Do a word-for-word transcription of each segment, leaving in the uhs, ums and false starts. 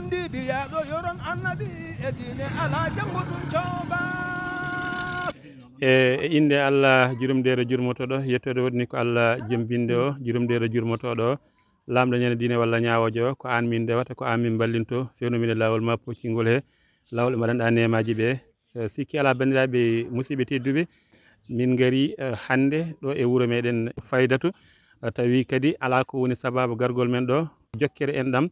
Ndi biyaaɗo yoron annabi e diine alaa janngo ɗum cooba. E, e innde Allah jurumdeere jurmotooɗo, yettoode woodani ko Allah jom binde o, jurumdeere jurmotooɗo o, laamɗo ñande diine walla ñaawoojo o, ko aan min ndewata, ko aan min mballintoo, fewnu min e laawol ma poccingol he, laawol ɓe mbaɗanɗaa neemaaji ɓe. Eh, sikki alaa, banndiraaɓe musidɓe tedduɓe, min ngari, eh, hannde ɗo e wuro meɗen Faydatu, eh, tawi kadi alaa ko woni sababu gargol men ɗo, jokkere enɗam,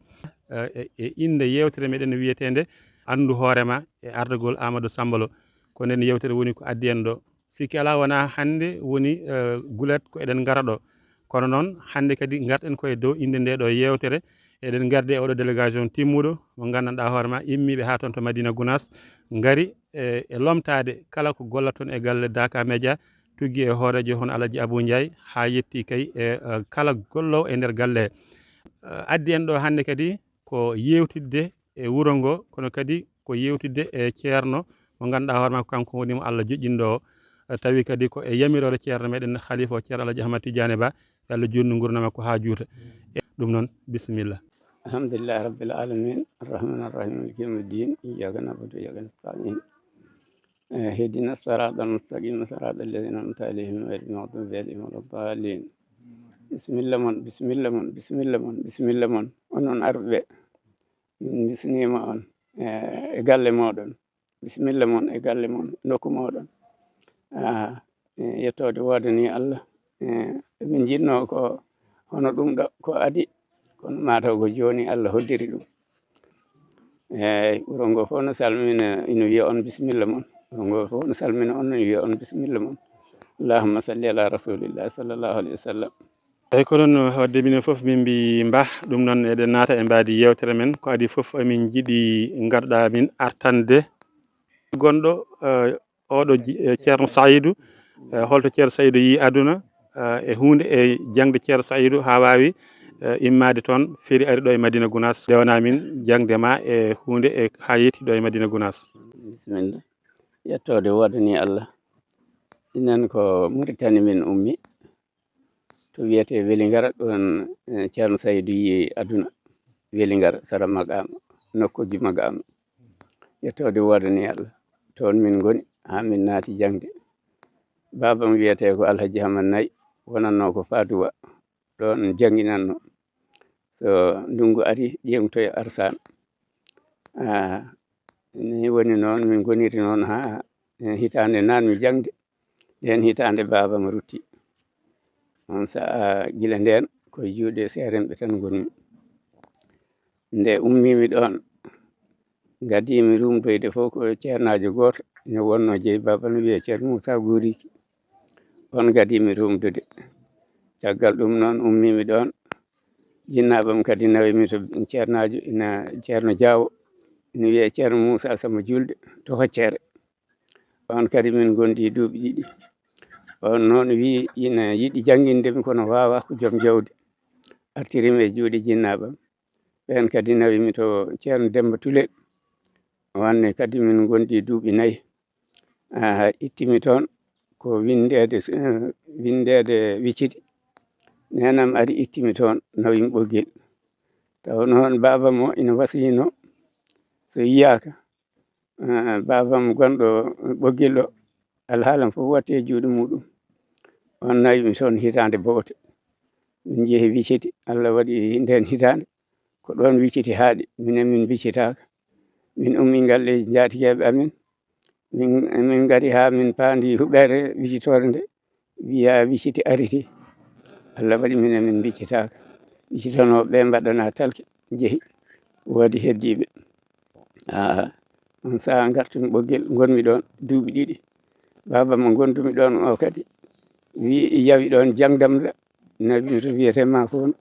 eh, e, e innde yeewtere meɗen wiyeteende Anndu Hoore Ma e ardagol Amadou Samba Lo. Ko nden yeewtere woni ko addi en ɗo. Sikki alaa wonaa hannde woni, eh, gulet ko eɗen ngara ɗo. Kono noon, hannde kadi ngarɗen ko e dow innde nde ɗo yeewtere. Eɗen ngardi e oɗo délégation timmuɗo mo nganndanɗaa hoore ma, immiiɓe haa toon to Madina Gounass, ngari e, e lomtaade kala ko gollata toon e galle Daka Media, tuggi e hooreejo hono Alaji Abou Ndiaye, haa yetti kay e, eh, kala golloowo e nder galle he. Eh, addi en ɗo hannde kadi ko yeewtidde e wuro ngo, kono kadi ko yeewtidde e ceerno mo ngannduɗaa hoore ma ko kanko woni mo Allah joƴƴinɗo o. Eh, tawi kadi ko e yamiroore ceerno meɗen halifa o, ceerno Alaji Ahmad Tidiane Ba, yo Allah juutnu nguurndam makko haa juuta. E ɗum noon, bisimilla. الحمد لله رب العالمين، الرحمن الرحيم، مالك يوم الدين، إياك نعبد وإياك نستعين. اهدنا الصراط المستقيم، صراط الذين أنعمت عليهم، غير المغضوب عليهم ولا الضالين. Bisimilla mon, bisimilla mon, bisimilla mon, bisimilla mon. Onon arɓe, min bismiima on, eh, e galle mooɗon. Bisimilla mon e galle mon, nokku mooɗon. Ah, eh, yettoode woodanii Allah. Eh, emin njiɗnoo ko hono ɗum ɗo, ko adii, kono mataw ko jooni Allah hoddiri ɗum. Eey, wuro ngo fof no salmina, ina wiya on bisimilla mon. Wuro ngo fof no salmina on, ina wiya on bisimilla mon. Allahumma salli ala rasulillah sallallahu alayhi wa sallam. Eey, ko noon, wadde minen fof min mbi mbah, ɗum noon eɗen naata e mbaadi yeewtere men. Ko adii fof emin njiɗi ngarɗa min artande gonɗo, eh, oɗo ji-, eh, Ceerno Saydou, eh, holto Ceerno Saydou yii aduna, eh, e huunde e jaŋde Ceerno Saydou haa waawi, eh, immaade toon, feri ari ɗo e Madina Gounass. Ndewana min jaŋde ma e huunde e haa yetti ɗo e Madina Gounass. Bisimilla. Yettoode woodanii Allah. Enen ko Muritani min ummi. To wiyetee Welingara, ɗoon, eh, Ceerno Saydu yii aduna. Welingara, sara Maqaama, nokkuuji Maqaama. Yettoode woodanii Allah. Toon min ngoni, haa min naati jaŋde. Baaba am wiyetee ko Alhaji Hamad Nay, wonannoo ko Faduwa. Ɗoon jannginannoo. So ndunngu ari, ƴeeŋtoya Arsaan. Ah, ni woni noon, min ngoniri noon haa, eh, hitaande naatmi jaŋde. Ndeen hitaande baaba am rutti. Oon sahaa, gila ndeen, ko e juuɗe seerenɓe tan ngonmi. Nde ummiimi ɗoon, ngadiimi rumdoyde fof ko ceernaajo gooto, ina wonnoo jeyi baaba, no wiyee Ceerno Muusaa Guuriiki. Oon ngadiimi rumdude. Caggal ɗum noon, ummiimi ɗoon. Jinnaaɓe am kadi nawi mi to ceernaajo, ina Ceerno Jaawo, ina wiyee Ceerno Muusaa Samba Juulde to Hoccere. Oon kadi min ngondi duuɓi ɗiɗi. Oon noon wiyi ina yiɗi jannginde mi, kono waawaa, ko joom jawdi. Artiri mi e juuɗe jinnaaɓe am. Ɓeen kadi nawi mi to Ceerno Demmba Tulel. Oon ne kadi min ngondi duuɓi nayi. Ah, itti mi toon ko winndeede, eh, winndeede Wicidi. Neenam ari itti mi toon, nawi mi Ɓoggel. Tawa noon baaba mo ina wasiyno, so yiyaaka, eh, baaba mo gonɗo Ɓoggel ɗo, alhaala am fof watti e juuɗe muuɗum. Oon nawi mi toon hitaande boote. Min njehi Wiciti, Allah waɗi ndeen hitaande, ko ɗoon Wiciti haaɗi, minen min mbicitaaka. Min ummi ngal e njaatigeeɓe amin. Min, min ngari haa min paandi huɓeere Wicitoore nde, wiyaa Wiciti ariti. Allah waɗi minen min mbiccitaaka. Wicitanooɓe ɓe mbaɗanaa talki, njehi, woodi heddiiɓe. Aa, oon sahaa ngartumi Ɓoggel, ngonmi ɗoon duuɓi ɗiɗi. Baaba mo ngondumi ɗoon o kadi, wi-, yawi ɗoon jaŋdam la, nawi mi to wiyetee Mafono.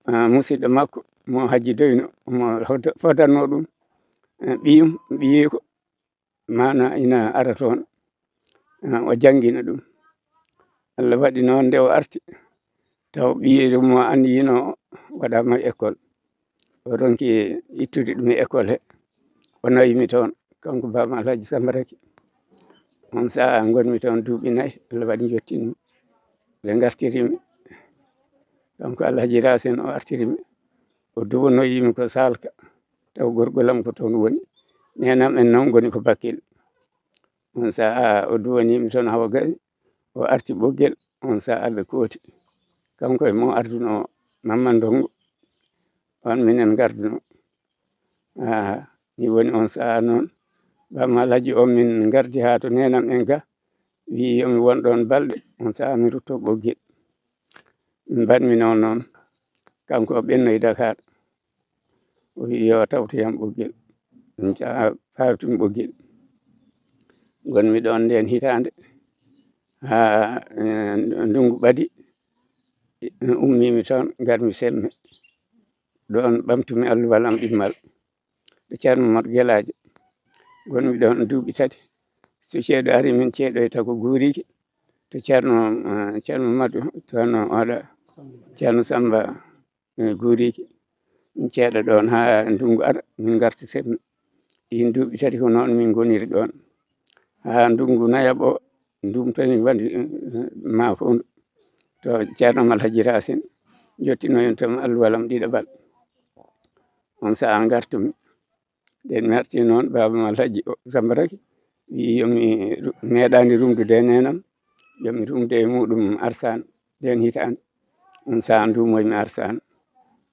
Aa, musidɗo makko, mo Hajji Doyno, mo hodo-, fodanoo ɗum, eh, ɓiyum, ɓiyeeko, maana ina ara toon, eh, o janngina ɗum. Allah waɗi noon, nde o arti, taw ɓiyeejo mo anniyino waɗaama école. O ronki ittude ɗum e école he. O nawi mi toon, kanko baaba Alhaji Samba Raky. Oon sahaa ngonmi toon duuɓi nayi, Allah waɗi njottinmi. Ɓe ngartiri mi. Kanko Alhaji Racine o artiri mi. O duwanoyi mi ko Salka. taw gorgol am ko toon woni. Neenam en noon ngoni ko Bakel. On sahaa o duwanii mi toon hawa gasi, o arti Ɓoggel. On sahaa ɓe kooti. Kanko e mo ardunoo Mamma Ndonngo, on minen ngardunoo. Haa, ni woni on sahaa noon, Baaba Alhaji on min ngardi haa to neenam en ga, wiyi yo mi won ɗoon balɗe, on sahaa mi ruttoo Ɓoggel. Min mbaɗmi noon noon, kanko o ɓennoyi Dakar. O wiyi yo tawtoyam Ɓoggel. Min ca-, fawtumi Ɓoggel. Ngonmi ɗoon ndeen hitaande haa, eh, ndunngu ɓadi, ummiimi toon, ngarmi Semme. Ɗoon ɓamtumi alluwal am ɗimmal. To Ceerno Mamadou Gelaajo. Ngonmi ɗoon duuɓi tati. So ceeɗu ari, min ceeɗoyta ko Guuriki. To Ceerno, eh, Ceerno Mamadou, Ceerno oɗo, Ceerno Samba, eh, Guuriki. Min ceeɗa ɗoon haa ndunngu ara, min ngarta Semme. Ɗiin duuɓi tati ko noon min ngoniri ɗoon. Haa ndunngu nayaɓo, nduum tan waɗi, eh, ma fof ndu. To Ceerno Mal Hajji Racine, jottinoyam tan alluwal am ɗiɗaɓal. On sahaa ngartumi. Nden mi arti noon, Baaba Mal Hajji o Samba Raky wiyi yo mi ru-, meeɗaani rumdude e neenam, yo mi rumde e muuɗum Arsaan nden hitaande. On sahaa nduumoymi Arsaan.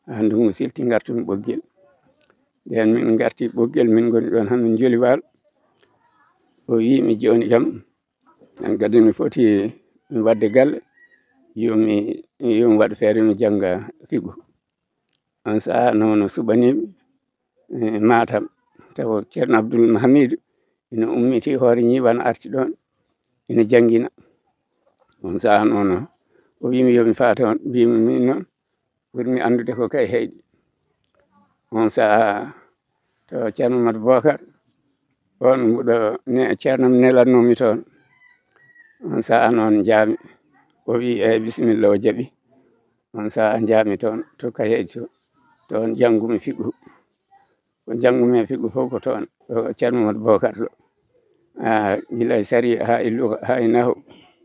Haa ndunngu silti ngartumi Ɓoggel. Nden min ngarti Ɓoggel, min ngoni ɗoon haa min njoli waalo. O wiyi mi jooni kam, aan kadi mi foti mi waɗde galle, yo mi, yo mi waɗ feere mi jannga fiqhu. On sahaa noon o suɓanii mi, eh, Matam. Tawa Ceerno Abdul Hamidu ina ummiti hoore ñiiwa, arti ɗoon, ina janngina. On sahaa noon o wiyi mi yo mi faa toon, mbiymi min noon ɓurmi anndude ko Kayhayɗi. On sahaa to Ceerno Madu Bookar, on mbuɗo ne-, Ceerno am nelatnoo mi toon. On sahaa noon njaami, o wiyi eey bisimilla, o jaɓi. On sahaa njaami toon to Kayhayɗi to, toon janngumi fiqhu. Ko njanngumi e fiqhu fof ko toon, ɗo Ceerno Madu Bookar ɗo. Ah, gila e sariya haa e luga, haa e nahu,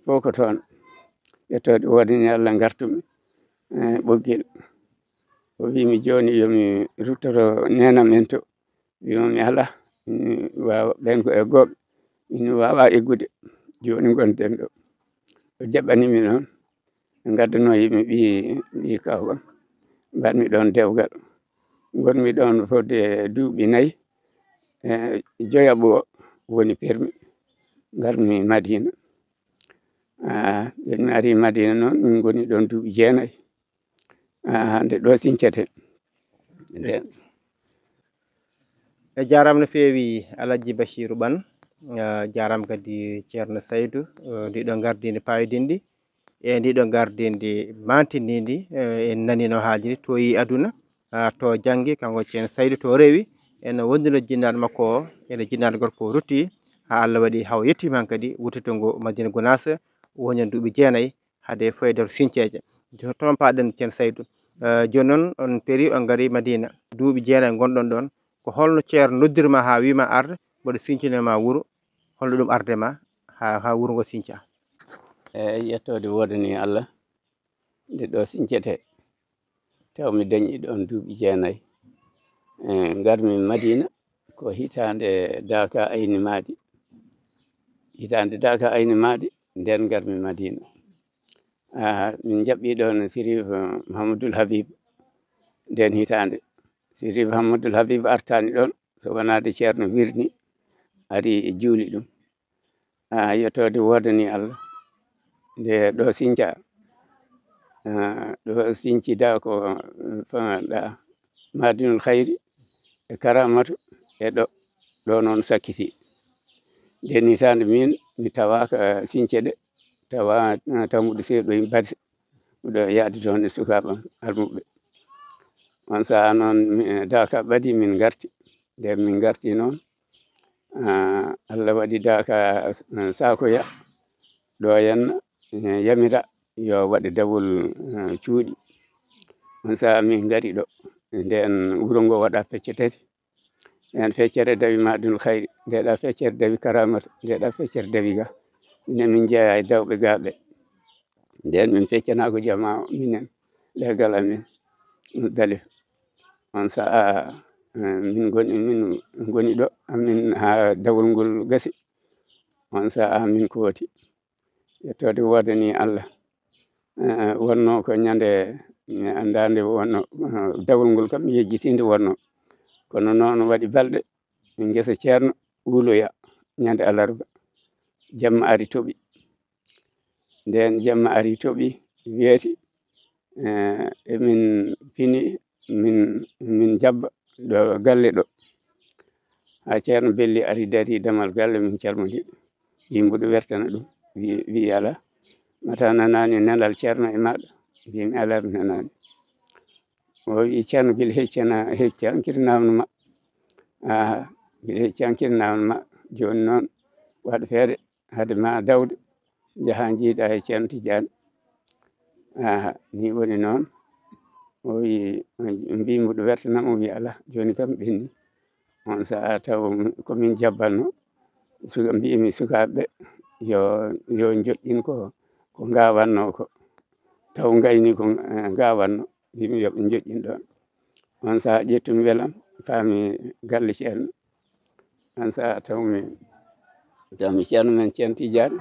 fof ko toon. Yettoode woodani Allah ngartumi, eh, Ɓoggel. O wiyi mi jooni yo mi ruttoto neenam en to. Wiyi mi alaa, mi waawa, ɓeen ko eggooɓe. Min mi waawaa eggude. Jooni ngonɗen ɗo. O jaɓɓanii mi noon. Ɓe ngaddanoo yimɓe ɓiy, ɓiy kaaw am. Mbaɗmi ɗoon dewgal. Ngonmi ɗoon fodde duuɓi nayi. E joyaɓo woni permi. Ngarmi Madina. Ah, nde mi ari Madina noon, min ngoni ɗoon duuɓi jeenayi. Ah, hannde ɗo sincete. Nde E jaaraama no feewi Alhaji Bachiru Ɓan, eh, jaaraama kadi Ceerno Saydu, eh, ndiɗo ngardiindi paaydinndi, e ndiɗo ngardiindi maantiniindi, eh, en nanii no haaldiri, to yi aduna, ah, to janngi, kanko Ceerno Saydu to rewi, ene wonduno jinnaaɗo makko o, ene jinnaaɗo gorko o rutti, haa Allah waɗi haw yettiima han kadi wuttitoo ngo Madina Gunaas, woni heen duuɓi jeenayi, hade foyde to sinceeje. Jooni toon paaɗen Ceerno Saydu. Eh, jooni noon on peri, on ngari Madina. Duuɓi jeenayi ngonɗon ɗoon. Ko holno Ceerno noddirma haa wiima ar, mboɗo sincinoyma wuro? Holno ɗum arde ma haa, haa wuro ngo sinca? Eey, yettoode woodani Allah. Nde ɗo sincete, taw mi dañi ɗoon duuɓi jeenayi. Eh, ngarmi Madina ko hitaande Daaka Ayni Maadi. Hitaande Daaka Ayni Maadi, nden ngarmi Madina. Ah, min njaɓɓii ɗoon Sirif, eh, Mahamadul Habib, nden hitaande. Sirif Mahamadul Habib artaani ɗoon, so wonaa de Ceerno wirni, ari e juuli ɗum. Ah, yettoode woodani Allah. Nde ɗo sinca, ah, ɗo sincida ko, eh, faŋaɗa Madinul Khayri e Karamatu e ɗo, ɗo noon sakkiti. Nden hitaande min mi tawaaka, eh, since ɗe, tawa, eh, tammuɗo seeɗo e badi, miɗo yaadi toon e sukaaɓe am almuɓɓe. On sahaa noon, mi, eh, Daaka ɓadi min ngarti. Nden min ngarti noon, ah, Allah waɗi Daaka, eh, Sakoya, ɗo henna, eh, yamira yo waɗe dawol, eh, cuuɗi. On sahaa min ngari ɗo. Nden wuro ngo waɗa pecce tati. Nden feccere dawi Madinul Khayri, ndeɗa feccere dawi Karamata, ndeɗa feccere dawi ga. Minen min njeyaa e dawɓe ga ɓe. Nden min feccanaako jamaa o, minen, leegal amen, Muzdalifa. On sahaa, Eh, min ngoni, min ngoni ɗo, amin haa dawol ngol gasi. On sa'a min kooti. Yettoode woodani Allah. Eh, wonno ko ñande, mi anndaa nde wonno, eh, dawol ngol kam mi yejjiti nde wonno. Kono noon waɗi balɗe, ngesa Ceerno Wuluya, ñande alarba. Jamma ari toɓi. Nden jamma ari toɓi, weeti, eh, emin pini, min, min jabba ɗo galle ɗo. Haa Ceerno Belli ari dari damal galle, min calmodiri. Wi mbuɗo wertana ɗum. Wi, wi alaa. Mata nanaani nelal Ceerno e maaɗa? Wi mi alaa, mi nanaani. O wi Ceerno gila hecci ana, hecci ankiri namno ma. Aha, gila hecci ankiri namno ma. Jooni noon waɗ feere hade ma dawde njaha njiida e Ceerno Tijjaani. Aha, ni woni noon. O wi, mbi mbuɗo wertanam, o wi alaa. Jooni kam ɓenni. On sa'a taw ko min jabbanno. Suka-, mbiimi sukaaɓe ɓe yo, yo njoƴƴin ko, ko ngawanno ko. Taw ngayni ko, eh, ngawanno. Mbiimi yo ɓe njoƴƴin ɗoon. On sa'a ƴettumi welam, faami galle Ceerno. On sa'a tawmi, tawmi Ceerno men Ceerno Tijjaani.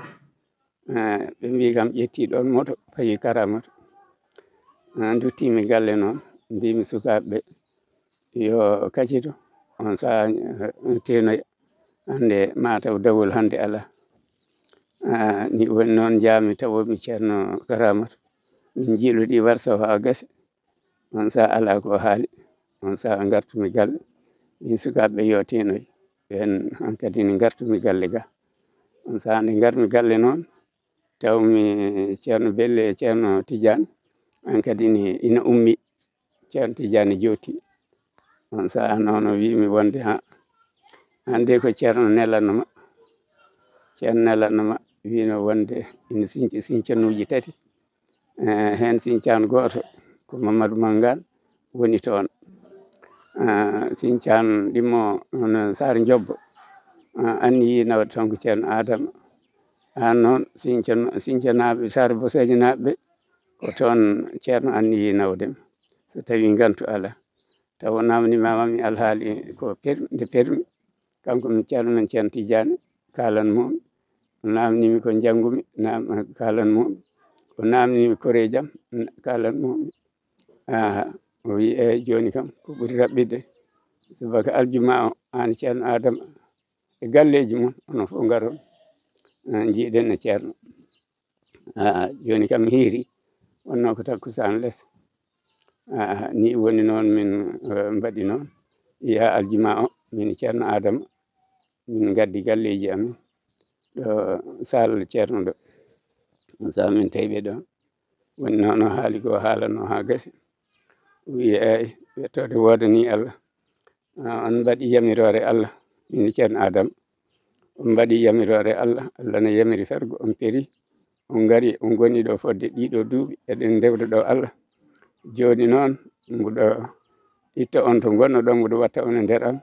Eh, ɓe mbi kam ƴetti ɗoon moto, fayi Karaamatu. Eh, nduttimi galle noon, mbimi sukaaɓe ɓe, yo kaccito, on sa'a, eh, teenoya. Hannde ma taw dawol hannde alaa. Eh, ni woni noon njaami tawomi Ceerno Karaamatu. Min njiiloɗi warsa o haa gasi. On sa'a alaa ko haali. On sa'a ngartumi galle. Min sukaaɓe ɓe yo teenoy. Ɓeen hankadi ne ngartumi galle ga. On sa'a nde ngarmi galle noon, tawmi Ceerno Belli e Ceerno Tijjaani. Hankadi ne ina ummi. Ceerno Tijjaani jooti. On sa'a noon o wiimi wonde ha, hannde ko Ceerno nelanno ma. Ceerno nelanno ma, wiino wonde ina sinci sincanuuji tati. Eh, heen sincaan gooto ko Mamadou Manngaan woni toon. Eh, sincaan ɗimmo no Saar Njobbo, eh, anniyi nawde toon ko Ceerno Adama. Aan noon sincan-, sincanaaɓe Saar Boseejanaaɓe ɓe ko toon Ceerno anniyi nawde. So tawii ngantu alaa. Taw o naamnimaama mi alhaali ko per-, nde permi. Kanko mi Ceerno men Ceerno Tijjaani, kaalan mo. O naamnimi ko njanngumi, naam-, kaalan mo. O naamnimi koreejam, kaalan mo. Aha, o wi, "Eey, jooni kam, ko ɓuri raɓɓiɗde, subaka aljuma o, aan Ceerno Adama, e galleeji mon, onon fof ngaron, ah, njiiɗen e Ceerno." Ah, jooni kam mi hiiri, wonno ko takkusaan les. Ah, ni woni noon min, eh, mbaɗi noon. Yaa aljuma o, min Ceerno Adama, min ngaddi galleeji amin ɗo saal Ceerno ɗo. So min tawi ɓe ɗo, woni noon o haali ko haalano haa gasi. O wi, "Eey, yettoode woodani Allah. Ah, on mbaɗi yamiroore Allah, min Ceerno Adama. On mbaɗi yamiroore Allah, Allah no yamiri fergo, on peri, on ngari, on ngoni ɗo fodde ɗiɗo duuɓi, eɗen ndewda ɗo Allah. Jooni noon, mbuɗo itta on to ngonno ɗon, mbuɗo watta on e nder am.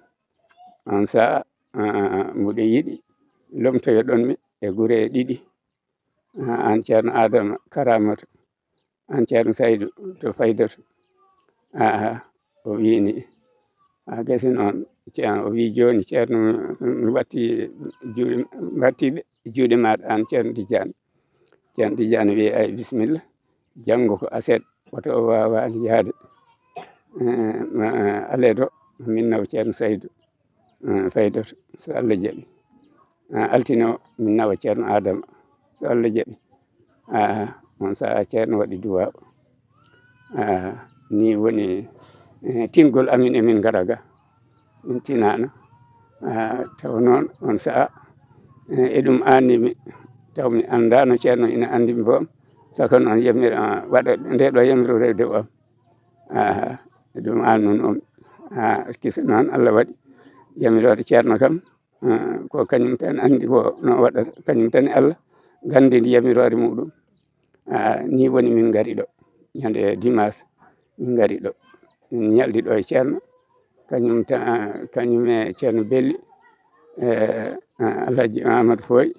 On sa'a, ah, mbuɗo yiɗi lomtoyoɗon mi e gure ɗiɗi. Ah, aan Ceerno Adama Karaamatu, aan Ceerno Saydu to Faydatu." Aha, o wiini, "A gasi noon." Ce-, o wii, "Jooni Ceerno, mi watti juuɗe, watti ɓe juuɗe maaɗa aan Ceerno Tijjaani." Ceerno Tijjaani wii, "Ay, bisimilla, janngo ko aset, wota o waawaani yahde. Eh, ma, alee ɗo, min nawa Ceerno Saydu." Eh, Faydatu, so Allah jaɓi. Eh, altine o, min nawa Ceerno Adama, so Allah jaɓi. Ah, on sa'a Ceerno waɗi duwaaw. Ah, ni woni, eh, tingol amin, emin ngara ga. Min tinaano. Ah, taw noon on sa'a, eh, e ɗum annimi, taw mi anndaano Ceerno ina anndi mi boom. Saka noon yamir-, ah, waɗa nde ɗo yamiroore dow am. Ah, e ɗum annun on. Ah, kisa noon Allah waɗi yamiroore Ceerno kam. Ah, ko kañum tan anndi ko no waɗata, kañum tan e Allah nganndi ndi yamiroore muɗum. Ah, ni woni min ngari ɗo, ñande dimanche min ngari ɗo. Min ñaldi ɗo e Ceerno, kañum ta-, kañum e Ceerno Belli, e, ah, Alhaji Amadou Foy,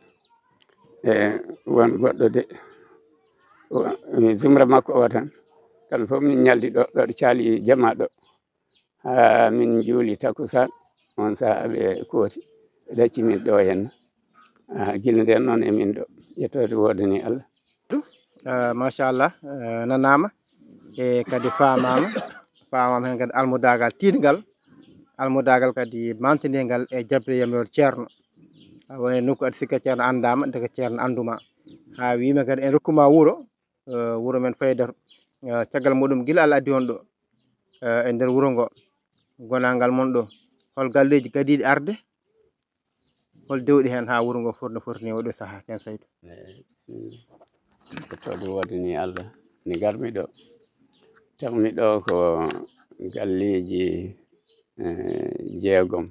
e won goɗɗo de, o, e zumra makko o tan. Kamɓe fof min ñaldi ɗo, ɗo caali jama ɗo. haa min njuuli takusan, on sahaa ɓe kooti, ɓe ɗacci min ɗo henna. Ah, gila nden noon e min ɗo, yettoode woodani Allah. Ah, machallah, eh, nanaama e kadi faamaama, faamaama heen kadi almudaagal tiiɗngal, almudaagal kadi mantiniingal e jaɓde yamiroore ceerno. A woni nokku aɗa sikka ceerno anndaama, ndeke ceerno annduma. Haa wiima kadi en rokkuma wuro, eh, wuro men Faydatu. Eh, caggal muɗum gila Allah addi on ɗo, eh, e nder wuro ngo, gonangal mon ɗo, hol galleeji gadiiɗi arde? Hol dewɗi heen haa wuro ngo foti no foti ni oɗo sahaa, Ceerno Saydu? Eey, si, ko toon ɗum waɗani Allah. Nde ngarmi ɗo, tawmi ɗo ko galleeji, eh, jeegom.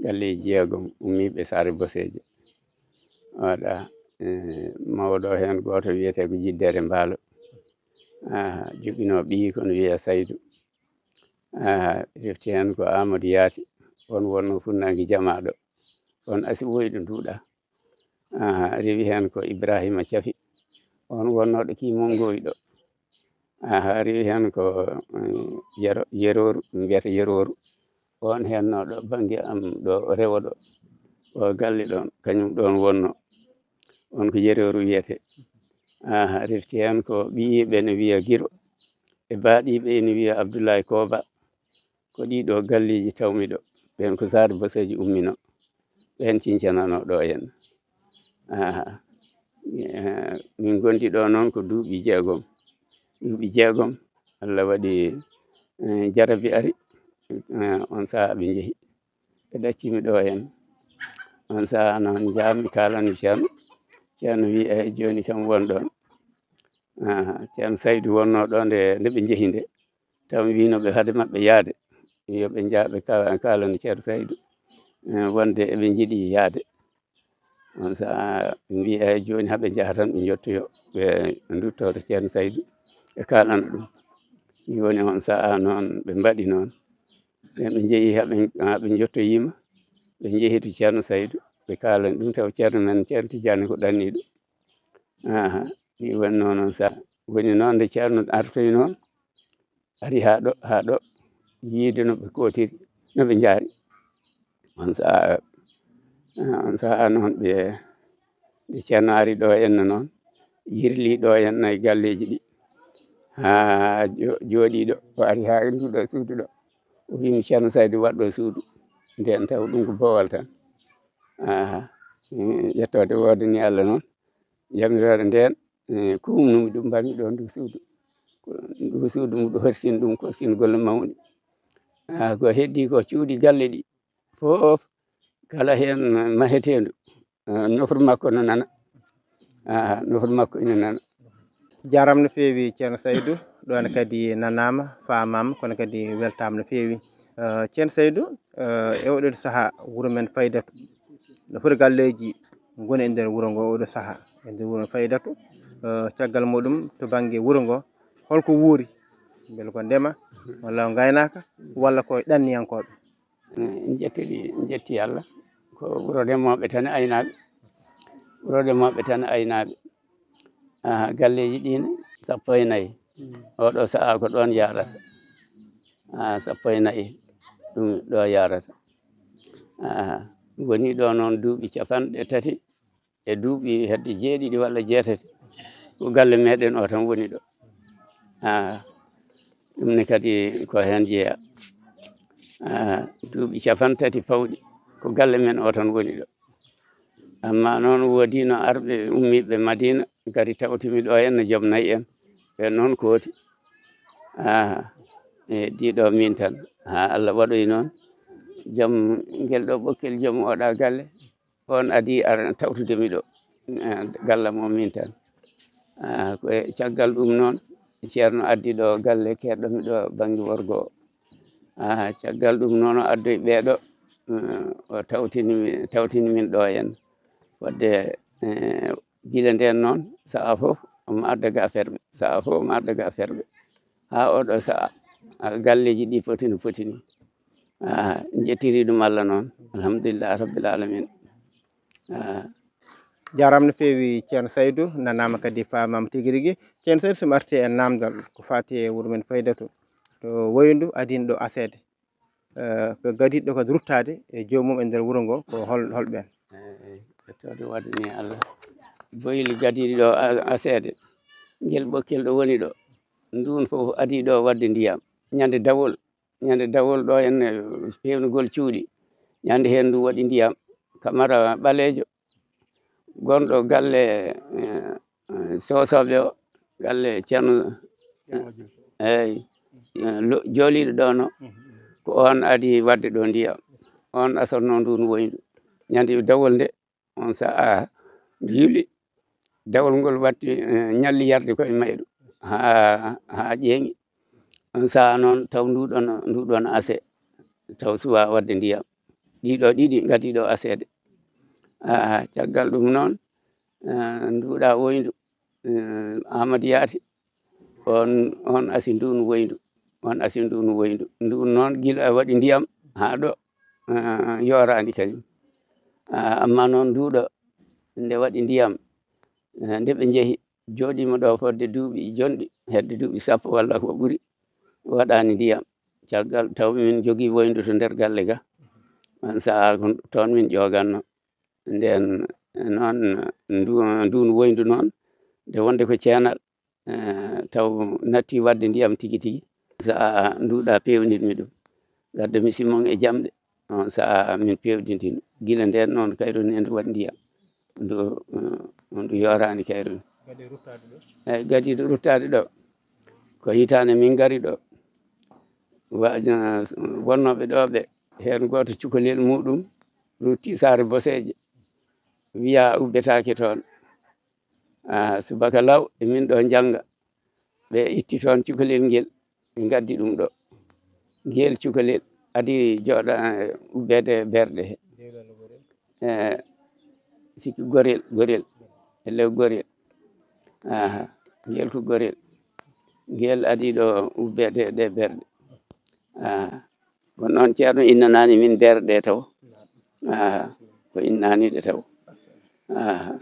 Galleeji jeegom ummiiɓe Saare Boseejo. Waɗa, eh, mawɗo heen gooto wiyetee ko Jiddere Mbaalo. Ah, joginoo ɓiyi ko no wiyee Saydu. Ah, refti heen ko Aamadu Yaati, on wonnoo funnaange jamaaɗo. On asi woyɗo nduuɗa. Ah, rewi heen ko Ibraahiima Cafi, on wonnooɗo kii monngoyɗo. Ah, rewi heen ko, eh, Yero-, Yerooru, mbiyata Yerooru. On heen no ɗo bannge am ɗo rewo ɗo. O galle ɗoon, kañum ɗoon wonnoo. On ko Yerooru wiyetee. Ah, refti heen ko ɓiyiiɓe ene wiya Giro, e baaɗiiɓe ene wiya Abdullaay Kooba. Ko ɗii ɗoo galleeji tawmi ɗo. Ɓeen ko Saare Boseejo umminoo. Ɓeen cincananoo ɗo en. Ah, eh, min ngondi ɗo noon ko duuɓi jeegom. Duuɓi jeegom, Allah waɗi, eh, jarabi ari, eh, on sahaa ɓe njehi. Ɓe ɗaccimi ɗo en. On sahaa noon njaami kaalani Ceerno. Ceerno wii, "Eey, jooni kam won ɗoon." Ah, Ceerno Saydu wonnoo ɗo nde, nde ɓe njehi nde. Taw mi wiino ɓe hade maɓɓe yaade, yo ɓe njah ɓe ka-, kaalana Ceerno Saydu, eh, wonde eɓe njiɗi yaade. On sahaa ɓe mbii, "Eey, jooni haa ɓe njaha tan, ɓe njottoyo, ɓe ndutto to Ceerno Saydu, ɓe kaalana ɗum." Ni woni on sahaa noon ɓe mbaɗi noon. Ɓe, ɓe njehi haa ɓe, haa ɓe njottoyiima, ɓe njehi to Ceerno Saydu, ɓe kaalani ɗum, taw Ceerno men, Ceerno Tijjaani ko ɗanniiɗo. Aha, ni woni noon on sahaa. Woni noon nde Ceerno artoyi noon, ari haa ɗo, haa ɗo, yiide no ɓe kootiri, no ɓe njaari. On sahaa, on sahaa noon ɓe, nde Ceerno ari ɗo henna noon, yirli ɗo henna e galleeji ɗi. Haa jo-, jooɗii ɗo, o ari haa e nduɗo suudu ɗo. O wiimi, "Ceerno Saydu, waɗ ɗo suudu." Nden taw ɗum ko boowal tan. Aha, eh, yettoode woodani Allah noon. Yamiroore nden, eh, kuumnumi ɗum, mbaɗmi ɗo ndu suudu. Ko ndu suudu ndu horsini ɗum, ko sini golle mawɗi. Ah, ko heddii ko cuuɗi galle ɗi fof, kala heen maheteendu, ah, nofru makko no nana. Ah, nofru makko ina nana. Jaaraama no feewi, Ceerno Saydu. Ɗoon kadi nanaama, faamaama, kono kadi weltaama no feewi. Eh, Ceerno Saydu, eh, e oɗo sahaa, wuro men Faydatu no foti galleeji ngoni e nder wuro ngo oɗo sahaa, e nder wuro men Faydatu. Eh, caggal muɗum, to bannge wuro ngo, holko wuuri? Mbele ko ndema, walla ko ngaynaaka, walla ko e ɗanniyankooɓe? En njettiri, en njetti Allah. Ko wuro remooɓe tan e aynaaɓe. Wuro remooɓe tan e aynaaɓe. Ah, galleeji ɗi ne, sappo e nayi. Oɗo sahaa ko ɗoon yaarata. Ah, sappo e nayi ɗum ɗo yaarata. Ah, woni ɗo noon duuɓi capanɗe tati e duuɓi hedde jeeɗiɗi walla jeetati. Ko galle meɗen o tan woni ɗo. Ah, ɗum ne kadi ko heen jeyaa. Ah, duuɓi capanɗe tati pawɗi ko galle men o tan woni ɗo. Amma noon woodino arɓe ummiiɓe Madiina, ngari tawtimi ɗo henna joom nayi en. Ɓe noon kooti. Ah, e ɗiɗo min tan. Haa Allah waɗoyi noon. Joom ngel ɗo ɓokkel, joom oɗa galle, on adi ara tawtude mi ɗo. Eh, gallam o min tan. Ah, ko e caggal ɗum noon, Ceerno addi ɗo galle keɗɗo mi ɗo bannge worgo o. Ah, caggal ɗum noon o addoyi ɓeeɗo, eh, o tawtini mi, tawtini min ɗo en. Wadde, eh, gila nden noon, sahaa fof omo adda ga affaire ɓe, sahaa fof omo adda ga affaire ɓe. Haa oɗo sahaa, ah, galleeji ɗi poti no poti ni. Ah, njettiri ɗum Allah noon. Alhamdulillah rabbil alamin. Ah. Jaaraama no feewi, Ceerno Saydu, nanaama kadi, faamaama tigi rigi. Ceerno Saydu, so mi artii e naamndal ko faati e wuro men Faydatu, Woyndu adin ɗo aseede. Eh, ko gadiiɗo kadi ruttaade e joomum e nder wuro ngo, ko hol-, holɓeen? Eey, ƴettoode waɗde ni Allah. Boyli gadiiɗo ɗo a-, aseede. Ngel ɓokkel ɗo woni ɗo. Nduun fof adii ɗo waɗde ndiyam. Ñande dawol, ñande dawol ɗo en, eh, peewnugol cuuɗi. Ñande heen ndu waɗi ndiyam. Kamara ɓaleejo, gonɗo galle, eh, eh, Soosooɓe o, galle Ceerno, eey, eh, lo-, jooliiɗo ɗo no, ko oon adii waɗde ɗo ndiyam. Oon asatnoo nduun woyndu. Ñande dawol nde, on sahaa ndu yuli, dawol ngol watti, eh, ñalli yarde koye mayru, haa, haa ƴeeŋi. On sahaa noon, taw ndu ɗoon, ndu ɗoon ase, taw suwaa waɗde ndiyam. Ɗiɗo ɗiɗi ngadii ɗo aseede. Ah, caggal ɗum noon, eh, nduuɗa woyndu, eh, Amadou Yaati, on, on asi nduun woyndu, on asi nduun woyndu. Nduun noon, gila waɗi ndiyam haa ɗo, eh, yooraani kañum. Ah, amma noon, nduuɗo nde waɗi ndiyam, eh, nde ɓe njehi, jooɗiima ɗo fodde duuɓi jonɗi, hedde duuɓi sappo walla ko ɓuri, waɗaani ndiyam. Caggal, taw min njogii woyndu to nder galle ga. On sahaa ko toon min ƴooganno. Ndeen noon, ndu-, nduun woyndu noon, nde wonde ko ceenal, eh, taw natti waɗde ndiyam tigi tigi. Sahaa nduuɗa peewnitmi ɗum. Ngaddanmi simon e jamɗe. On sahaa min peewdintino. Gila ndeen noon, kayru ni ndu waɗi ndiyam. Ndu, eh, ndu yooraani kayru ni. Eey, gadiiɗo ruttaade ɗo. Ko hitaande min ngari ɗo. Wa-, wonnooɓe ɗo ɓe, heen gooto cukalel muɗum rutti Saare Boseeje. Wiya ubbetaake toon. Ah, subaka law, e min ɗo njannga. Ɓe itti toon cukalel ngel, ɓe ngaddi ɗum ɗo. Ngel cukalel adi jooɗa, eh, ubbeede berɗe he. Eh, sikki gorel, gorel. E lew gorel. Aha, ngel ko gorel. Ngel adi ɗo ubbeede ɗe berɗe. Aha. Kono noon, Ceerno, innanaani min berɗe taw. Aha, ko innani ɗe taw. Aha.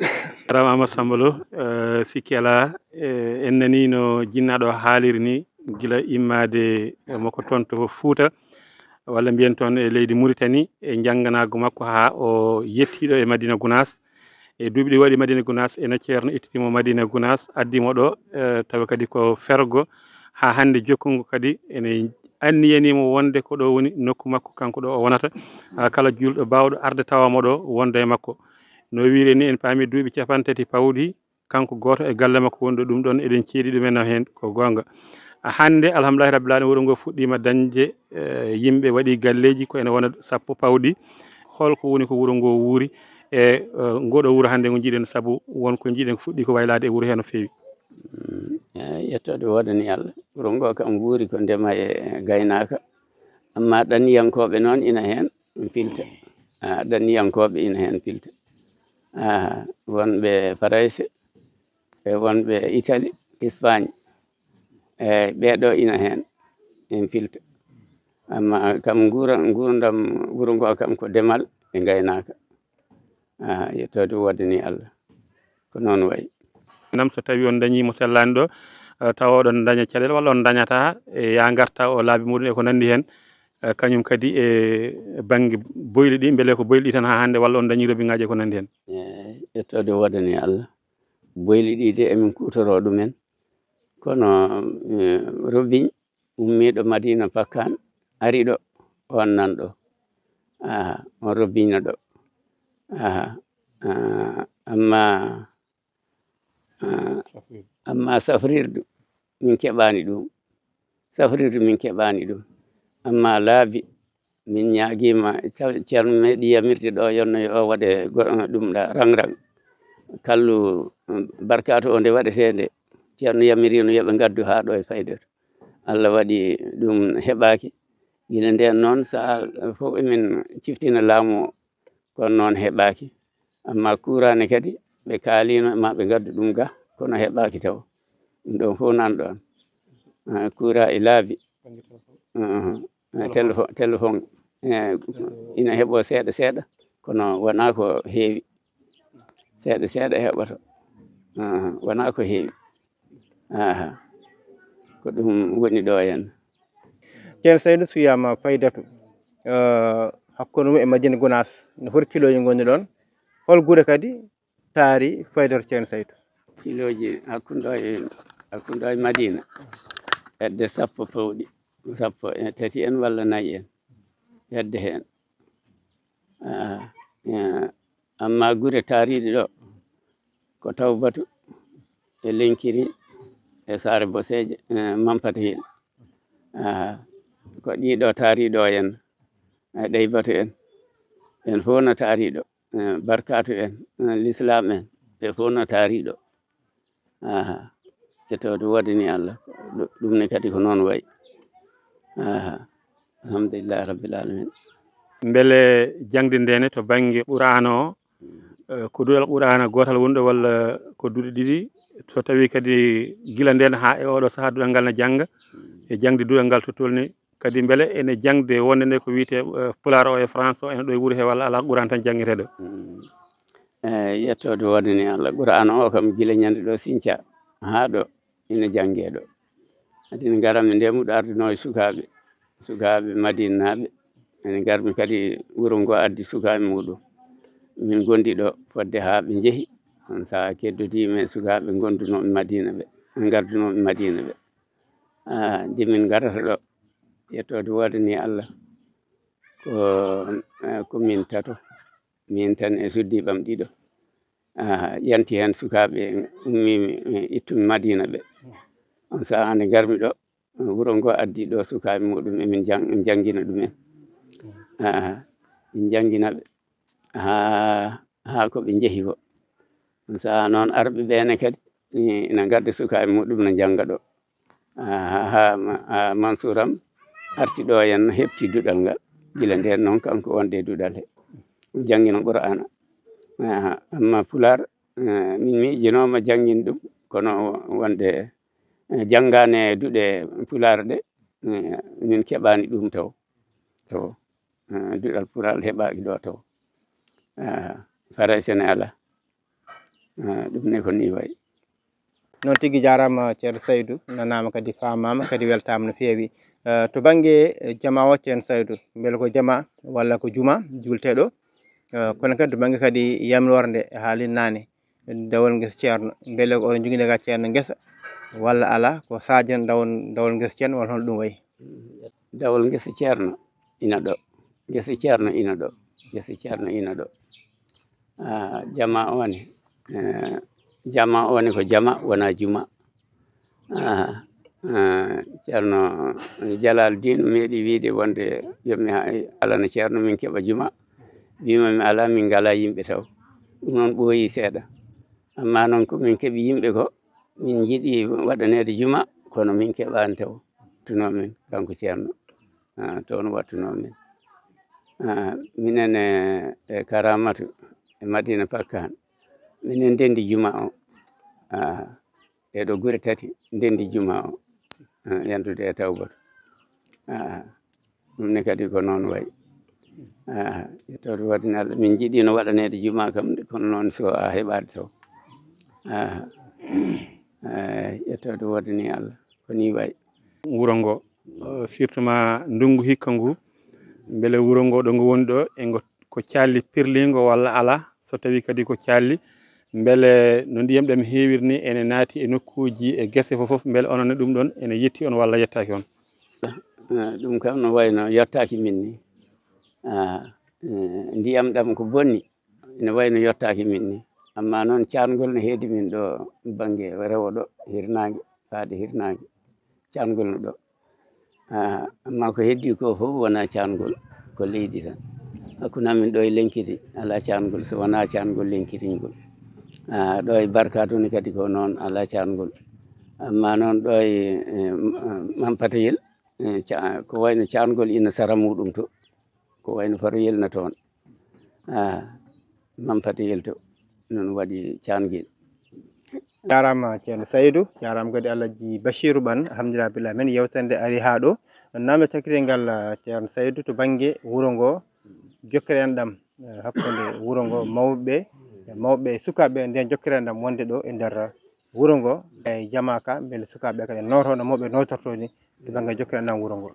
Jarama Amadou Samba Lo, eh, sikki alaa, eh, en nanii no jinnaaɗo haaliri ni, gila immaade, eh, makko toon to Fuuta, walla mbiyen toon e leydi Muritani, e njannganaagu makko haa o yettii ɗo e Madina Gunaas. E duuɓi ɗi waɗi Madina Gunaas, ena Ceerno ittitiimo Madina Gunaas, addiimo ɗo, eh, tawa kadi ko fergo, haa hannde jokkungo kadi ene anniyaniimo wonde ko ɗo woni nokku makko, kanko ɗo o wonata. Ah, kala juulɗo baawɗo arde tawa mo ɗo, wonda e makko. No wiire ni, en paami duuɓi capanɗe tati pawɗi, kanko gooto e galle makko woni ɗo, ɗum ɗoon eɗen ceedi ɗumen heen, ko goonga. Ah, hannde, alhamdulillahi rabbil aalamiina, wuro ngo fuɗɗiima dañde, eh, yimɓe, waɗi galleeji ko ene wona sappo pawɗi. Holko woni ko wuro ngo wuuri e, eh, ngoɗo wuro hannde ngo njiɗen, sabu won ko njiɗen ko fuɗɗi ko waylaade e wuro hee no feewi? Mm, eh, yettoode woodani Allah. Wuro ngo kam wuuri ko ndema e gaynaaka. Amma ɗanniyankooɓe noon ina heen, ina pilta. Ah, ɗanniyankooɓe ina heen pilta. Ah, wonɓe Farayse, e wonɓe Itali, Espagne, e ɓeeɗo ina heen, en pilta. Amma kam nguura-, nguurndam wuro ngo kam ko demal e ngaynaaka. Ah, yettoode woodani Allah. Ko noon wayi. Nam so tawi on dañii mo sellaani ɗo, eh, tawa oɗon daña caɗeele walla on dañataa, e yaa ngarta o laabi muɗum e ko nanndi heen, eh, kañum kadi e bannge boyli ɗi, mbele ko boyli ɗi tan haa hannde walla on dañii robiŋaaji e ko nanndi heen? Eh, yettoode woodani Allah. Boyli ɗi de emin kuutoroo ɗumen. Kono, eh, robiñ ummiiɗo Madina Pakkaan ari ɗo, on nan ɗo. Aha, on robiñno ɗo. Aha, ah, amma, ah, amma safrirdu, min keɓaani ɗum. Safrirdu, min keɓaani ɗum. Amma laabi, min ñaagiima, taw Ceerno meeɗi yamirde ɗo, yonno yo o waɗe go-, ɗum ɗa, raŋ-raŋ. Kallu, mm, barkaatu o nde waɗetee nde, Ceerno yamiriino yo ɓe ngaddu haa ɗo e fayde to. Allah waɗi ɗum heɓaaki. Gila ndeen noon, sahaa fof emin ciftina laamu o, kono noon heɓaaki. Amma kuuraane kadi, ɓe kaaliino ma ɓe ngaddu ɗum ga, kono heɓaaki taw. Ɗum ɗoon fof nan ɗoon. Ah, kuura e laabi. Ah, ah. Eh, téléphone, téléphone, eh, ina heɓoo seeɗa seeɗa, kono wonaa ko heewi. Seeɗa seeɗa heɓoto. Ah, wonaa ko heewi. Aha. Ko ɗum woni ɗo heen. Ceerno Saydu, so wiyaama Faydatu, eh, hakkunde mum e Madina Gunaas, no foti kilooji ngoni ɗoon? Hol gure kadi taari Faydatu, Ceerno Saydu? Kilooji hakkunde ɗo e, hakkunde ɗo e Madina, hedde sappo pawɗi, sappo e tati en walla nayi en, hedde heen. Ah, eh, amma gure taariiɗe ɗo ko Tawbatu e Lenkiri e Saare Boseeje, eh, Mampata Hiil. Ah, ko ɗiɗo taariiɗo en, eh, Ɗeybatu en, en fof no taariiɗo, eh, Barkaatu en, eh, Lislaam en, ɓe fof no taariiɗo. Aha. Yettode woodani Allah. Ɗu-, ɗum ne kadi ko noon wayi. Aha. Alhamdulillahi Rabbil Alamin. Mbele jaŋde nde ne to bannge Qur'aana o, eh, ko duɗal Qur'aana gootal woni ɗo walla ko duɗe ɗiɗi? So tawii kadi gila ndeen haa e oɗo sahaa duɗal ngal ne jannga, e jaŋde duɗal ngal to tolni, kadi mbele ene jaŋde wonde nde ko wiyetee, eh, Pulaar o e France o ene ɗo e wuro he walla alaa, Qur'aana tan janngetee ɗo? Mm. Eh, yettode woodani Allah. Qur'aana o kam gila ñande ɗo sinca haa ɗo ina janngee ɗo. Adi ne ngaranmi nde muɗo arduno e sukaaɓe, sukaaɓe Madinaaɓe. Ene ngarmi kadi wuro ngo addi sukaaɓe muɗum. Min ngondi ɗo fodde haa ɓe njehi. On sahaa keddodiimi e sukaaɓe ngondunooɓe Madina ɓe, ngardunooɓe Madina ɓe. Ah, nde min ngarata ɗo, yettode woodani Allah. Ko, eh, ko min tato. Min tan e suddiiɓam ɗiɗo. Ah, yanti heen sukaaɓe, ummiimi, eh, ittumi Madina ɓe. On sahaa nde ngarmi ɗo, wuro ngo addi ɗo sukaaɓe muɗum, emin jang-, janngina ɗumen. Ah, min janngina ɓe haa, haa ko ɓe njehi ko. On sahaa noon arɓe ɓeene kadi, eh, ina ngadda sukaaɓe muɗum no njannga ɗo. Ah, haa, haa, haa Mansuur am arti ɗo, en heɓti duɗal ngal. Gila ndeen noon kanko wonde e duɗal he, janngina Qur'aana. Ah, amma Pulaar, eh, min miijinooma janngin ɗum, kono wonde, eh, janngaane e duɗe Pulaar ɗe, eh, min keɓaani ɗum taw. Taw, eh, duɗal Pulaar heɓaaki ɗo taw. Ah, Farayse ne alaa. Ah, ɗum ne ko nii wayi. Noon tigi, jaaraama Ceerno Saydu, nanaama kadi, faamaama kadi, weltaama no feewi. Eh, to bannge, eh, jamaa o, Ceerno Saydu, mbele ko jamaa walla ko jumaa juulteeɗo? Eh, kono kadi to bannge kadi yamloore nde haalin naane, dawol ngesa Ceerno, mbele ko oɗon njogii nde ga Ceerno ngesa walla alaa, ko saajina dawol, dawol ngesa Ceerno walla hono ɗum wayi? Dawol ngesa Ceerno ina ɗo, ngesa Ceerno ina ɗo, ngesa Ceerno ina ɗo. Ah, jamaa o ne, eh, jamaa o ne ko jamaa, wonaa jumaa. Ah, ah, Ceerno Jalal Diin meeɗi wiyde wonde yo mi ha-, alana Ceerno min keɓa jumaa. Wiima mi alaa, min ngalaa yimɓe taw. Ɗum noon ɓooyi seeɗa. Amma noon ko min keɓi yimɓe ko, min njiɗi waɗaneede jumaa, kono min keɓaani taw. Wattunoo min, kanko Ceerno. Ah, toon wattunoo min. Ah, minen e, e Karaamatu, e Madina Pakkaan, minen ndenndi jumaa o. Ah, ɗee ɗo gure tati ndenndi jumaa o. Ah, yantude e Tawbatu. Ah, ɗum ne kadi ko noon wayi. Ah, yettode woodani Allah. Min njiɗino waɗaneede jumaa kam, kono noon so a heɓaade taw. Ah, eh, yettode woodani Allah. Ko nii wayi. Wuro ngo, eh, surtout ma ndunngu hikka ngu, mbele wuro ngo ɗo ngo woni ɗo, e ngo ko calli pirlingo walla alaa? So tawii kadi ko calli, mbele no ndiyam ɗam heewiri ni ene naati e nokkuuji e gese fof fof, mbele onon ne ɗum ɗon ene yetti on walla yettaaki on? Eh, ɗum kam no wayno yettaaki min ni. Ah, eh, ndiyam ɗam ko bonni, ene wayno yettaaki min ni. Amma noon caangol ne heedi min ɗo bannge rewo ɗo, hirnaange, faade hirnaange. Caangol no ɗo. Ah, amma ko heddii ko fof wonaa caangol, ko leydi tan. Hakkunde amin ɗo e Lenkiri alaa caangol, so wonaa caangol lenkiringol. Ah, ɗo e Barkaatu ne kadi ko noon, alaa caangol. Amma noon ɗo e, eh, Mampatayel, eh, ca-, ko wayno caangol ina sara muɗum to. Ko wayno faroyel na toon. Ah, Mampatayel to. Noon waɗi caangel. Jaaraama Ceerno Saydu, jaaraama kadi Alhaji Bachiru Ɓan. Alhamdulillah, billah, men yewtere nde ari haa ɗo. Naamnde cakkitiiɗe ngal, ah, Ceerno Saydu, to bannge wuro ngo, jokkere enɗam, eh, hakkunde wuro ngo, mawɓe, e mawɓe e sukaaɓe, nden jokkere enɗam wonde ɗo e nder wuro ngo, e jamaa ka, mbele sukaaɓe kadi nootoo no mawɓe nootortoo ni, to bannge jokkere enɗam wuro ngo.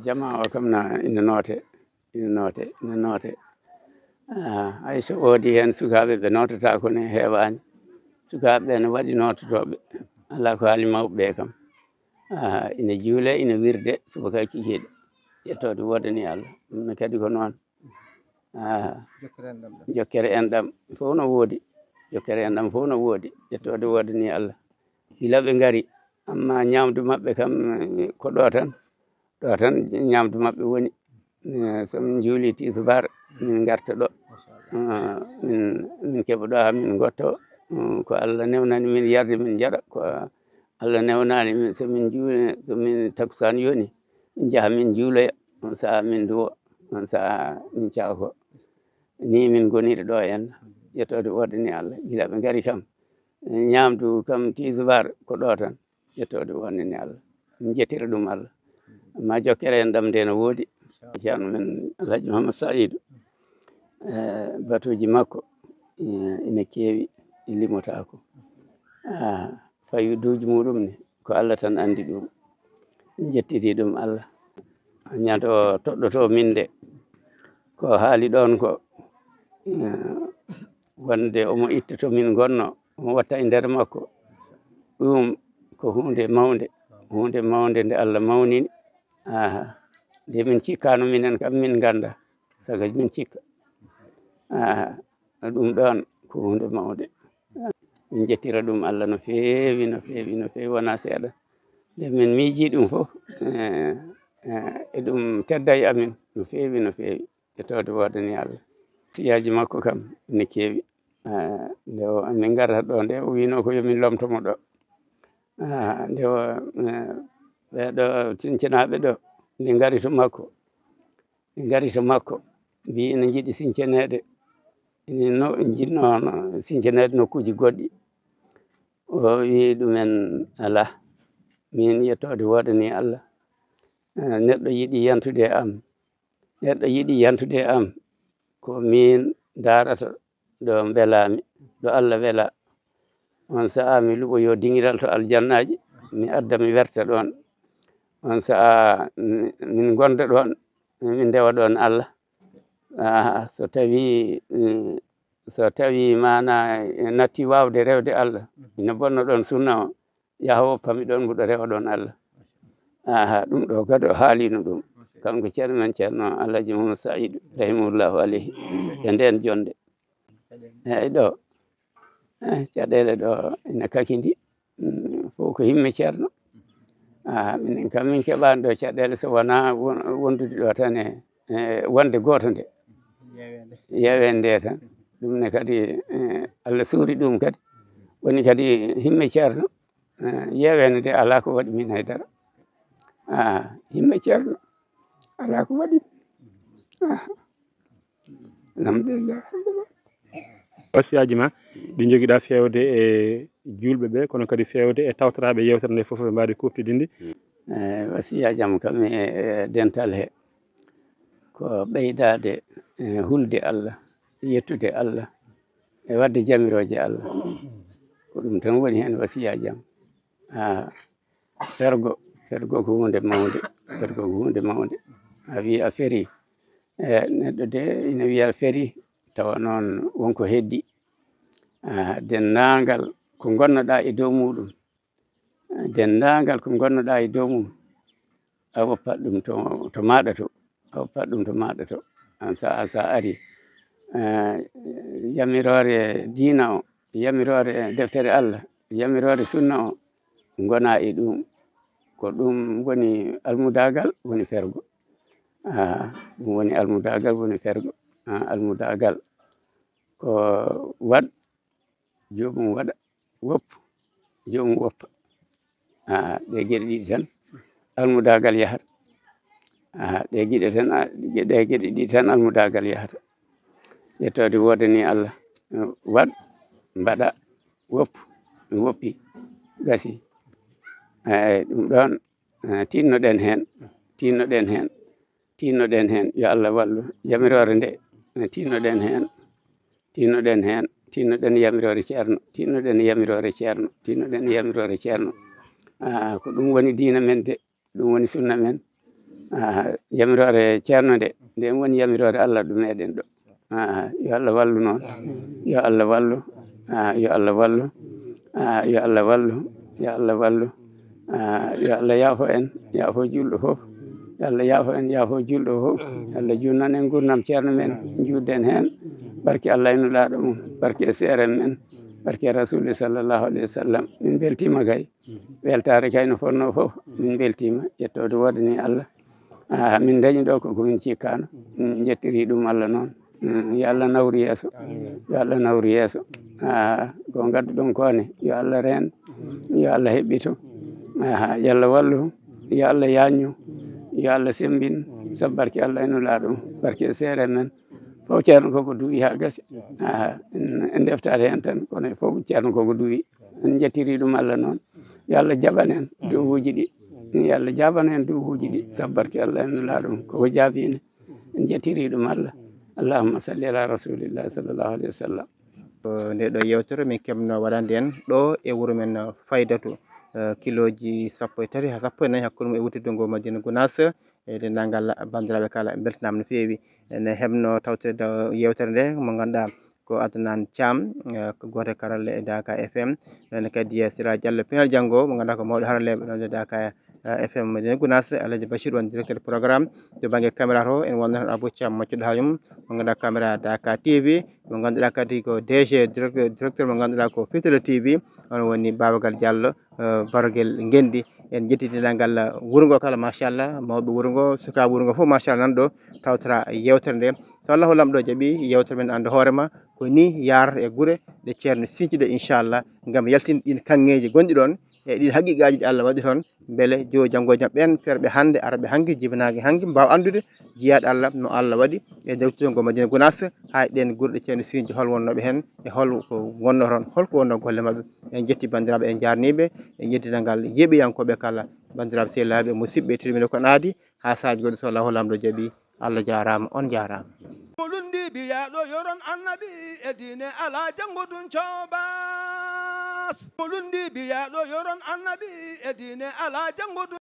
Jamaa o kam na ina noote, ina noote, ina noote. Ah, hay so woodi heen sukaaɓe ɓe noototaako ne heewaani. Sukaaɓe ɓe ne waɗi noototooɓe. Alaa ko haali mawɓe ɓe kam. Ah, ina juule, ina wirde, subaka e kikiiɗe. Yettoode woodani Allah. Ɗum ne kadi ko noon. Ah, jokkere enɗam fof no woodi. Jokkere enɗam fof no woodi. Yettoode woodani Allah. Gila ɓe ngari, amma ñaamdu maɓɓe kam, eh, ko ɗo tan. Ɗo tan ñaamdu maɓɓe woni. Eh, so min njuuli tisubaar, min ngarta ɗo. Ah, min, min keɓa ɗo haa min ngotto. Mm, ko Allah newnani min yarde min njaɗa. Ko Allah newnani min, so min njuuli, so min takkusaan yoni, min njaha min njuuloya. On sahaa min nduwo, on sahaa min caako. Ni min ngoniri ɗo en, yettoode woodani Allah. Gila ɓe ngari kam, ñaamdu kam tisubaar ko ɗo tan. Yettoode woodani Allah. Min njettira ɗum Allah. Amma jokkere enɗam nde no woodi. Ceerno men Alhaji Mouhammad Saïdou. Eh, batuuji makko, eh, ina keewi, ɗi limotaako. Ah, fayuduuji muɗum ne, ko Allah tan anndi ɗum. En njettiri ɗum Allah. Ñande o toɗɗoto min nde, ko haali ɗon ko, eh, wonde omo itta to min ngonno, omo watta e nder makko. Ɗum ko huunde mawnde, huunde mawnde nde Allah mawnini. Aha, nde min cikkaano minen kam min ngannda, saga min cikka. Aha, ɗum ɗon ko huunde mawnde. Min njettira ɗum Allah no feewi, no feewi, no feewi, wonaa seeɗa. Nde min miiji ɗum fof, eh, eh, e ɗum tedda e amin no feewi, no feewi. Yettoode woodani Allah. Siyaaji makko kam ene keewi. Eh, nde o, min ngarata ɗo nde, o wiino ko yo min lomto mo ɗo. Ah, nde o, eh, ɓeeɗo cincenaaɓe ɗo, nde ngari to makko. Ɓe ngari to makko, mbii ina njiɗi sinceneede, ina no, njiɗnoo no sinceneede nokkuuji goɗɗi. O wii ɗumen, "Alaa, miin yettoode woodanii Allah. Eh, neɗɗo yiɗi yantude e am, neɗɗo yiɗi yantude e am, ko miin ndaarata ɗo mbelaami, ɗo Allah welaa. On sahaa mi luɓoyoo dingiral to aljannaaji, mi adda mi werta ɗoon. On sahaa mi, min ngonda ɗoon, min ndewa ɗoon Allah." Ah, so tawii, mm, so tawii maanaa natti waawde rewde Allah, ina bonna ɗoon sunna o, yaha woppa mi ɗoon, mbuɗo rewa ɗoon Allah. Aha, ɗum ɗo kadi o haaliino ɗum. Kanko ceerno men, ceerno Alhaji Mouhammad Saïdou, rahimahullahu alayhi, e ndeen jonnde. Eeyi, ɗo, eh, caɗeele ɗo ina kakindi. Mm, fof ko himme ceerno. Ah, minen kam, min keɓaani ɗo caɗeele so wonaa won-, wondude ɗo tan e, e wonde gooto nde. Yeeweende nde tan. Ɗum ne kadi, eh, Allah suuri ɗum kadi. Woni kadi himme ceerno, eh, yeeweende nde alaa ko waɗi min haydara. Ah, himme ceerno alaa ko waɗi. Ah. Alhamdulillah. Wasiyaaji ma ɗi njogiɗaa feewde e juulɓe ɓe, kono kadi feewde e tawtoraaɓe yeewtere nde fof ɓe mbaadi kuuɓtidinde. Eh, wasiyaaji am kam e, e dental he, ko ɓeydaade, eh, hulde Allah, yettude Allah, e waɗde jamirooje Allah. Ko ɗum tan woni heen wasiyaaji am. Ah, fergo, fergo ko huunde mawnde, fergo ko huunde mawnde. A wii a ferii, e, neɗɗo de ina wiya ferii, tawa noon wonko heddi. Ah, denndaangal ko ngonnoɗaa e dow muuɗum, denndaangal ko ngonnoɗaa e dow mum, a woppat ɗum to, to maaɗa to, a woppat ɗum to maaɗa to. Aan sa, sa ari, eh, yamiroore diina o, yamiroore deftere Allah, yamiroore sunna o, ngona e ɗum. Ko ɗum woni almudaagal, woni fergo. Ah, ɗum woni almudaagal, woni fergo. Ah, almudaagal ko waɗ, joomum waɗa, woppu, joomum woppa. Ah, ɗe geɗe ɗiɗi tan, almudaagal yahata. Ah, ɗe geɗe tan, ah, ɗe geɗe ɗiɗi tan, almudaagal yahata. Yettoode woodani Allah. Waɗ, mbaɗa, woppu, mi woppi, gasi. Eeyi, ɗum ɗoon, eh, tinnoɗen heen, tinnoɗen heen, tinnoɗen heen. Yo Allah wallu. Yamiroore nde, eh, tinnoɗen heen, tinnoɗen heen, tinnoɗen yamiroore ceerno, tinnoɗen yamiroore ceerno, tinnoɗen yamiroore ceerno. Ah, ko ɗum woni diina men de. Ɗum woni sunna men. Ah, yamiroore ceerno nde, nde woni yamiroore Allah ɗum meɗen ɗo. Ah, yo Allah wallu noon. Yo Allah wallu. Ah, yo Allah wallu. Ah, yo Allah wallu. Yo Allah wallu. Ah, yo Allah yaafo en, yaafo julɗo fof. Yo Allah yaafo en, yaafo julɗo fof. Yo Allah junnan en gurdam ceerno men, njuutden heen. Barke Allah e nulaaɗo mum, barke seeren men, barke Rasuulu sallallahu alayhi wa sallam. Min mbeltiima kay. Weltaare kay no fotnoo fof, min mbeltiima. Ƴettoode woodani Allah. Ah, min ndañi ɗo ko ko min cikkaano. Min njettiri ɗum Allah noon. Mm, yo Allah nawru yeeso. Yo Allah nawru yeeso. Ah, ko ngadduɗon ko ne, yo Allah reen. Yo Allah heɓɓito. Ah, yo Allah wallu. Yo Allah yaññu. Yo Allah semmbin. Sabu barke Allah e nulaaɗo. Barke seere men. Fof ceerno ko ko duwi haa gasi. Ah, en, en ndeftaade heen tan, kono fof ceerno ko ko duwi. En njettiri ɗum Allah noon. Yo Allah jaɓan en duwuuji ɗi. Yo Allah jaɓan en duwuuji ɗi. Sabu barke Allah e nulaaɗo. Ko ko jaabi en. En njettiri ɗum Allah. Allahumma salli ala Rasulillah sallallahu alayhi wa sallam. Ko nde ɗo yewtere min keɓno waɗande en ɗo e wuro men Faydatu, eh, kilooji sappo e tati haa sappo e nayi hakkunde mum e wuttirde ngo Madina Gunaas. E denndaangal banndiraaɓe kala, en mbeltanaama no feewi. Ene heɓno tawtirde yewtere nde mo ngannduɗaa ko Adnan Thiam, eh, ko gooto e karalla e Daka F M. Noon kadi, eh, Sira Diallo Pinal Janngo, mo ngannduɗaa ko mawɗo haralleeɓe ɗoon e Daka, eh, F M Madina Gunaas, Alhaji Bachir won directeur programme. To bannge caméra to, en wonno toon Abou Thiam, maccuɗo haa yum, mo ngannduɗaa caméra Daka T V, mo ngannduɗaa kadi ko D G, direct-, directeur mo ngannduɗaa ko Fitila T V, on woni Babagal Diallo, eh, Barogel Ngenndi. En njetti denndaangal wuro ngo kala, machallah, mawɓe wuro ngo, sukaaɓe wuro ngo fof, machallah, nan ɗo tawtora yewtere nde. So Allahu Laamɗo jaɓi, yewtere men Anndu Hoore Ma, ko ni yaarata e gure ɗe ceerno siñci ɗe, inchallah, ngam yaltinde ɗiin kaŋŋeeji gonɗi ɗoon, e ɗiin haqiiqaaji ɗi Allah waɗi toon, mbele jo janngo e jam ɓeen ferɓe hannde, arɓe hanki, jibinaaki hanki, mbaawa anndude jiyaaɗo Allah no Allah waɗi e dewtude ngo Madina Gunaas, haa e ɗeen gure ɗe ceerno siñci, hol wonnooɓe heen, e hol ko wonnoo toon, hol ko wonnoo golle maɓɓe. En njetti banndiraaɓe, en njaarnii ɓe, en njetti denndaangal yeeɓiyankooɓe kala, banndiraaɓe sehilaaɓe, musidɓe tedduɓe ko naadi, haa saaji goɗɗo so Allahu Laamɗo jaɓi. Allah jaaraama, on jaaraama. Mo lundi biyaaɗo yoron annabi e diine alaa janngo ɗum coobaas. Mo lundi biyaaɗo yoron annabi e diine alaa janngo ɗum